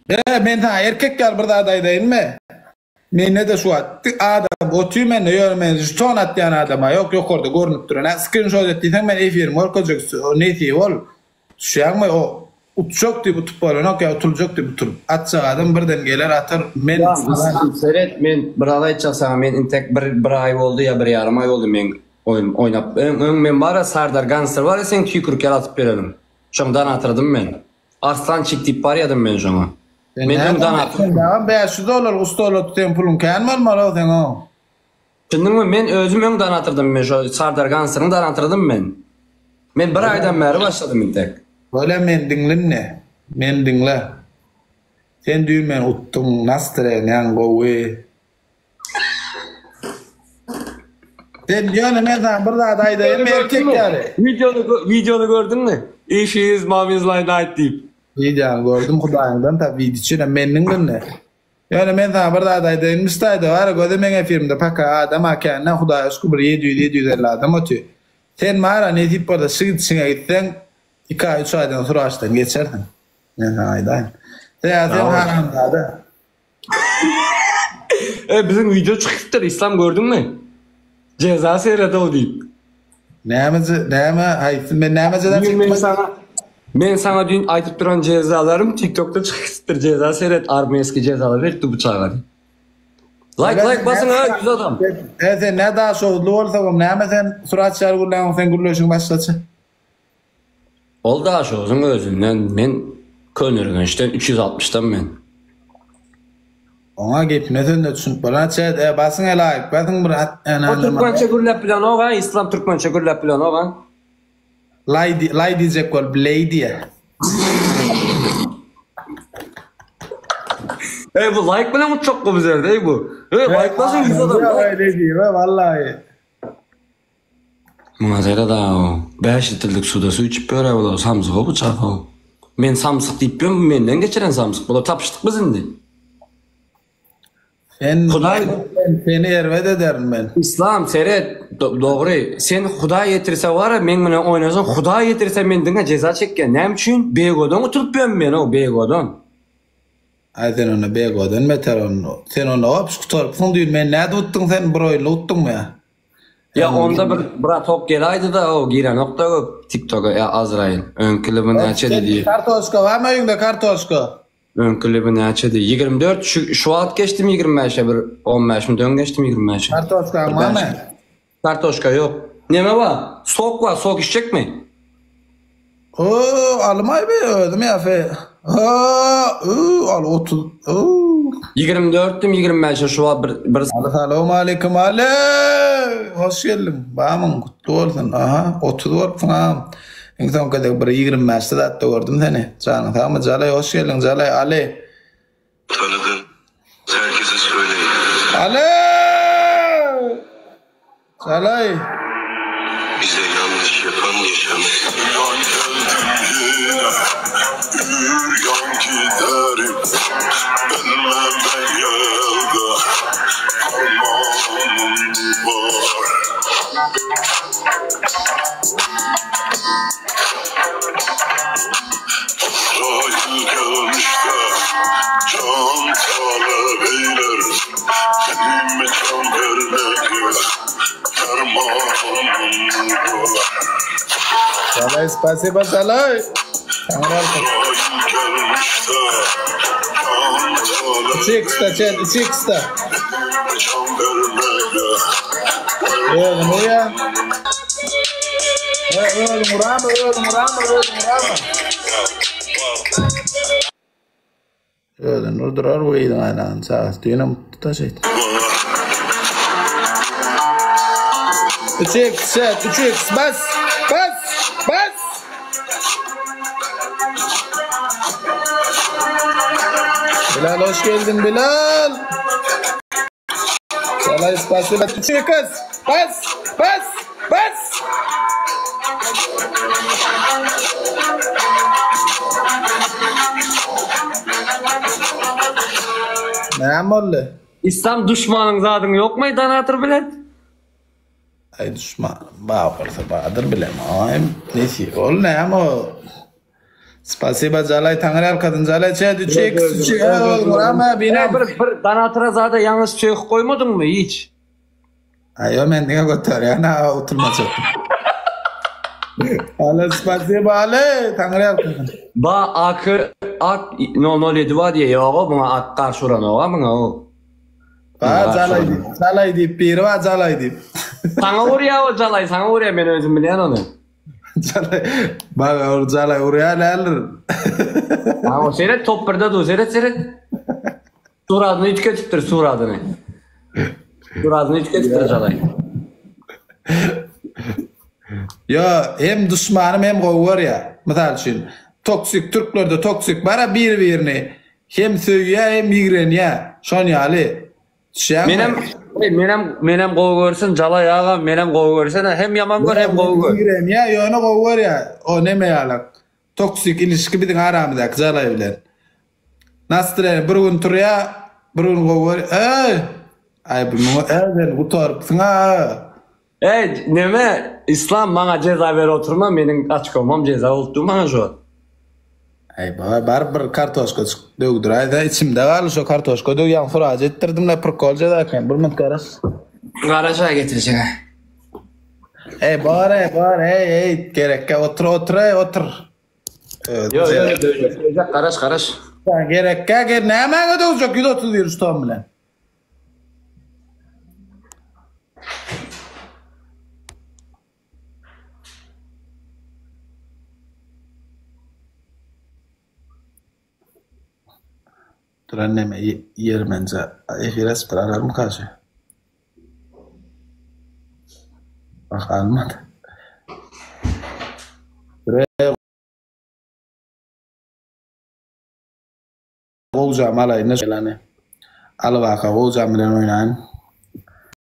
Be, men saňa erkek ýaly bir zat aýdaýynmy? Mende-de şu wagt adam otyr mende, ýöne men žeton atýan adama ýok, ýokarda görnüp duran. Hä, skrinşot et diýseň men efirimi görkezjek, nesip ol. Düşýäňmi? O utjak diýip utup bolanok ýa utuljak diýip utulyp. Atjak adam birden geler atar. Men Yslam seret men bir zat aýtjak saňa men intek bir bir aý boldy ýa bir ýarym aý boldy meň oýun oýnap öň öň men bara Sardar Ganster bar seň tüýkürik ýaly atyp berenim şoň danatrdym men Arslançik diýip barýadym men şoňa Sen men öň nädip danatrdym. Sen dagam 500 dollarlyk stol otyr seň puluň kän bolmaly seň o. Düşündiňmi men özüm öň danatrdym men şo Sardar Gansteriň danatrdym men. Men bir aýdan bäri başladym intek. Bolýa meni diňle indi. Meni diňle. Sen düýn meni utduň nastreniýaň gowy. Sen ýöne men saňa bir zat aýdaýynmy erkek ýaly. Wideony wideony gördüňmi? If he is mom is like night diýip. Wideony gördüm hudaýyňdan tap wideo üçinem meni diňle indi. Ýöne men saňa bir zat aýdaýyn Müstaýda bar göze meň efirimde paka adam a kände hudaýa şükür bir 700 750 adam otyr. Sen bara nesip bolsa şu gidişiňe gitseň iki aý üç aýdan suraçdan geçersiň. Men saňa aýdaýyn. Sen sen haramzada. E biziň wideo çykypdyr Islam gördüňmi? Jeza seredow diýip. Näme näme haýsy men näme jeza çekdim? Men saňa Men saňa düýn aýdyp duran jezalarym TikTokda çykypdyr. Jeza seret armeýski jezalar beripdi bu çaga diýip. Laýk laýk basyň ha 100 adam. E sen ne daşoguzly bolsagam näme sen surat ýaly gürläňok sen gürleşiň başgaça. Ol Daşoguzyň özünden men Köneürgençden 360-dan men. Oňa gepine sözüne düşünip bolan çet e basyň e laýk basyň bir at O türkmençe gürläp bilenok a Islam türkmençe gürläp bilenok a. Laý laý diýjek bolup leý diýýä. Ey bu laýk bilen uçjak bu bizlerde ey bu. Ey laýk basyň 100 adam. Öyle diýme vallahi. Muňa seret-aw, bäş litrlik suda suw içip ýör-ä bular, samsyg-ow bu çaga-ow. Men samsyk diýip ýörün, bu menden geçiren samsyk, bular tapyşdyk biz indi. Sen Hudaý seni erbet ederin men. Islam seret, dogry, sen Hudaý ýetirse bar-a, meň bilen oýnasaň, Hudaý ýetirse men diňe jeza çekýän. Näme üçin? Begodan utulyp ýörün men-ow, Begodan. Aý sen onda Begodan beter onda. Sen onda opş gutarypsyň düýn meni nädip utduň sen bir oýunda utduňmy ýa? Ýa onda bir bratok gelaýdyda o girenokda köp tiktoka ýa Azrail. Öňki libi näçedi diýip. Kartoşka barmy öýüňde kartoşka? Öňki libi näçedi? 24 şu şu wagt geçdim 25-e bir 15 minut öň geçdim 25-e. Kartoşkaň barmy? Kartoşka ýok. Neme bar? Sok bar, sok içjekmi? Oo, almaý be özüm ýa fe. Ha, uu, al 30. Uu. 24-dim 25-e şu wagt bir bir Aly salowmaleýkim Aly. Hoş geldiň. Bamyň gutly bolsun. Aha, 30 bolupsyň agam. Iň soňky gezek bir 25-de zatda gördüm seni. Janyň sagmy Jalaý hoş geldiň Jalaý Aly. Tanıdığınız herkese söyleyin. Aly! Jalaý. Bize yanlış yapan yaşamaz. Yan geldim yine, üryan giderim. Ölmeme yelde armağanım var. Azrail gelmiş de can talep eyler Benim can vermeye fermanım var Jalaý spasiba Jalaý. Saňa bolsun. Azrail gelmiş de can talep Üç x-da çet, üç x-da. Benim can vermeye Özüň urýa. fermanım He, özüň urama, özüň urama, özüň urama. Özüni urdurar bu gyzyň aýlany çagasy düýnem tutaş eýtdi. 3x chat 3x bas bas bas Bilal hoş geldin Bilal. Salay spasiba 3x bas bas bas. Näme boldy? Islam duşmanyň zadyň ýokmy donator bilen? Aý duşman bar bolsa bardyr bilemok. Nesip ol näme o? Spasiba Jalay Taňry ýalkasyn Jalay çe düçe küçük Rama bina bir bir donatora zada ýalňyş çök goýmadyňmy hiç? Aýo men diňe göterýän ha oturmajak. Ale spasiba ale Taňry ýalkasyn. Ba ak ak 007 bar diýe ýoga muňa ak garşy uranoga muňa o. Ba Jalay diýip Jalay diýip biri bar Jalay diýip. Saňa urýa o Jalay saňa urýa men özüm bilýän ony. Jalay bak ol Jalay urýar näler. Ha o seret top birde dur seret seret. Suradyny üýtgetipdir suradyny. Suradyny üýtgetipdir Jalay. Yo hem duşmanym hem gowy görýär. Mysal üçin toksik türklerde toksik bara bir birini hem söýýär hem ýigrenýär. Şon ýaly. Düşýäňmi? Menem menem menem gowy görsün Jalay agam menem gowy görsene hem ýaman gör hem gowy gör. Ýigrenýär ýöne gowy görýär. O neme ýalak. Toksik ilişki biziň aramyzdaky Jalay bilen. Nastreniýa bir gün turýar, bir gün gowy görýär. Eý! Aý bu muňa eý sen gutarypsyň-a. Eý neme Islam maňa jeza berip oturma meniň açkomam jeza bolup dur maňa şu wagt. Eý baba baryp bir kartoşkajyk döwdüräýdä içimde galdy şo kartoşka döw ýaňy suraja etdirdimle prikol jeza eken bir minut garaş. Garaş aý getirjege. Eý bar eý bar eý eý gerekkä otur otur eý otur. Ýok ýok döwjek garaş garaş. Gerekkä gel nämäňe döwjek 131 tom bilen. Duran neme ýermenje efir açypdyr alarmyka şu? Bak almady. Gowjam alaýyn-da şelany. Alybaka gowjam bilen oýnaýyn.